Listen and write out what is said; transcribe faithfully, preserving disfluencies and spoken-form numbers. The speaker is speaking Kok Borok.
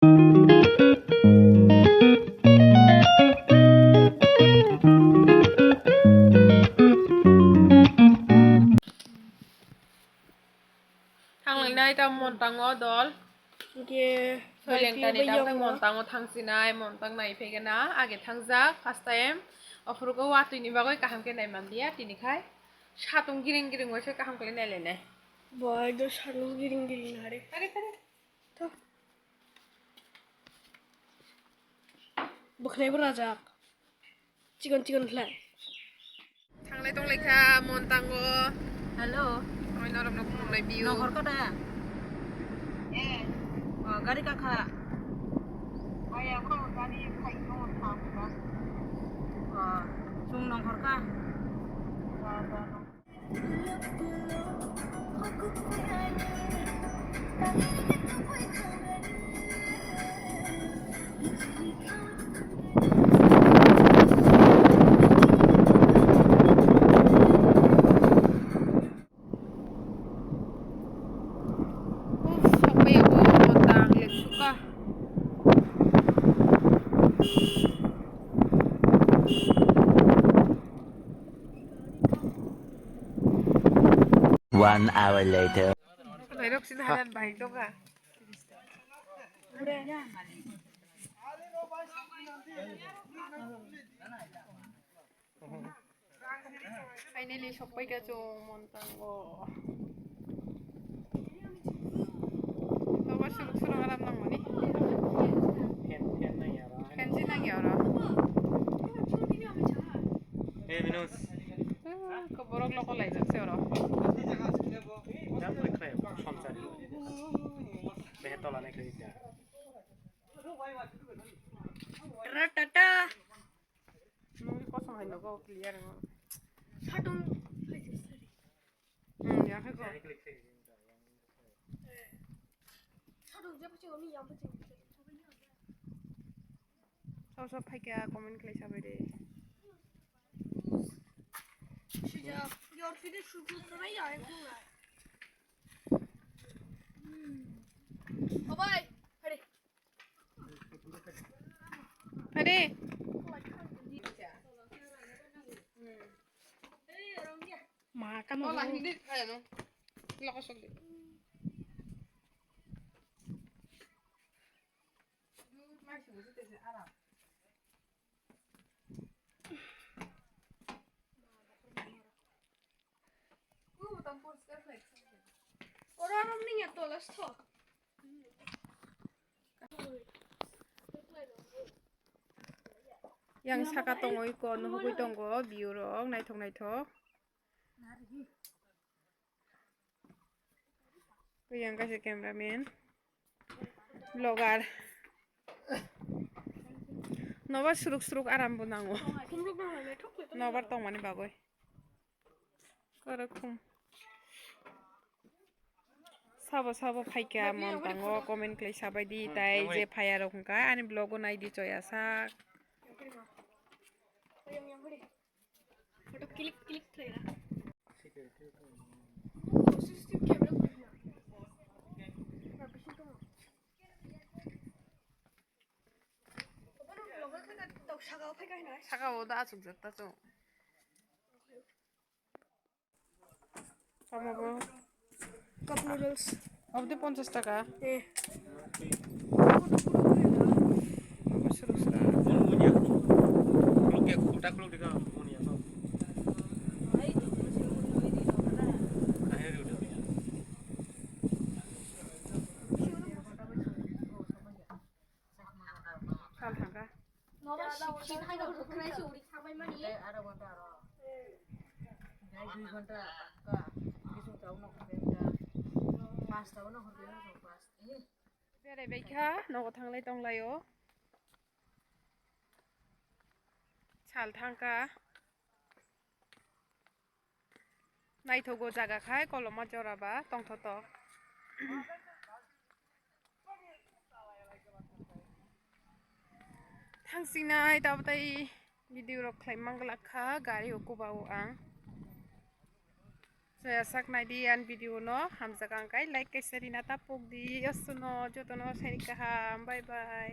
Thanglainai ta Montango dol. Hwnkhe Soileng tani bayang tang o. Montango thangsinai, Montang nai phaikhe na, age thangjak, first time. Ophuru go watwi ni bagwi kaham khe nai manliya, tini khai satung giring giring waisa kaham khe nai lainai. Bo ekdom satung giring giring hare. Hare, hare. To. Bwkhnai bo rajak. Chikon chikon khlai. Thanglai tonglaikha Montango. Hello. Oi norokno khulumnai biyo. Nongkhor kota? Eh. Oh, gari kakha? Aya, ko gari khai ko thamka. Oh, chung nongkhor ka? Ba, ba, nong- Uf, sampai aku mau tang lihat suka. One hour later. Nairok sini hadan baik dong ka. Finally, sokpai ka chwng Montango. Nobar suruk suruk aram nangmani. Fan, fan nangya oro. Fan si nangya oro. Hey, Minus. Ah, ko borok loko laijak se oro. Jam kore khlai, somsari. Behe tola nai khlai ja. Ratata. Nungni kosong hai nogo clear wng. Satung. Hmm, ya khe ko. Satung je pachung ni yang pachung. Sabo sabo phaikha comment khlai sabai de. Sijak, your finish shoot khlai ya, ya, khlai. Hmm. Oh, bye. Hare. Hare. Ma kamo. Ola hindi kaya no. Loko sok de. Oro aro ning ya tola sthok. Yang saka tongo iko nuhugwi tongo view rok naithok naithok. Yang kaisa cameraman, vlogger. Nobar suruk suruk aram bo nango. Nobar tongmani bagwi. Korokhum. Sabo sabo phaikha Montango comment khlai sabai di, tai je phaya rok hwnkha ani vlog o nai di choya sak. Photo click click khlai ra. Saka o da achuk jak ta chwng. Tamo bo? Cup noodles. Obdi ponchash taka? Eh. Suru suru. Sal thangkha. Nobar siksin hai rok kwkhwrang se uri thangbai mani. Tei aro ghonta aro. Tei dui ghonta ka. Bising tau no khorbe ka. Pas tau no khorbe no pas. Berai baikha, nogo thanglai tonglaio. Sal thangkha. Naithogo jaga khai koloma jora ba tongthotok. Thangsinai tabtai video rok khlai manglak kha gari o kubao ang. Sak naidi ani video no, hamjak ang kai like kaisa rina ta pok di, aswkno jotono saini kaham, bye bye.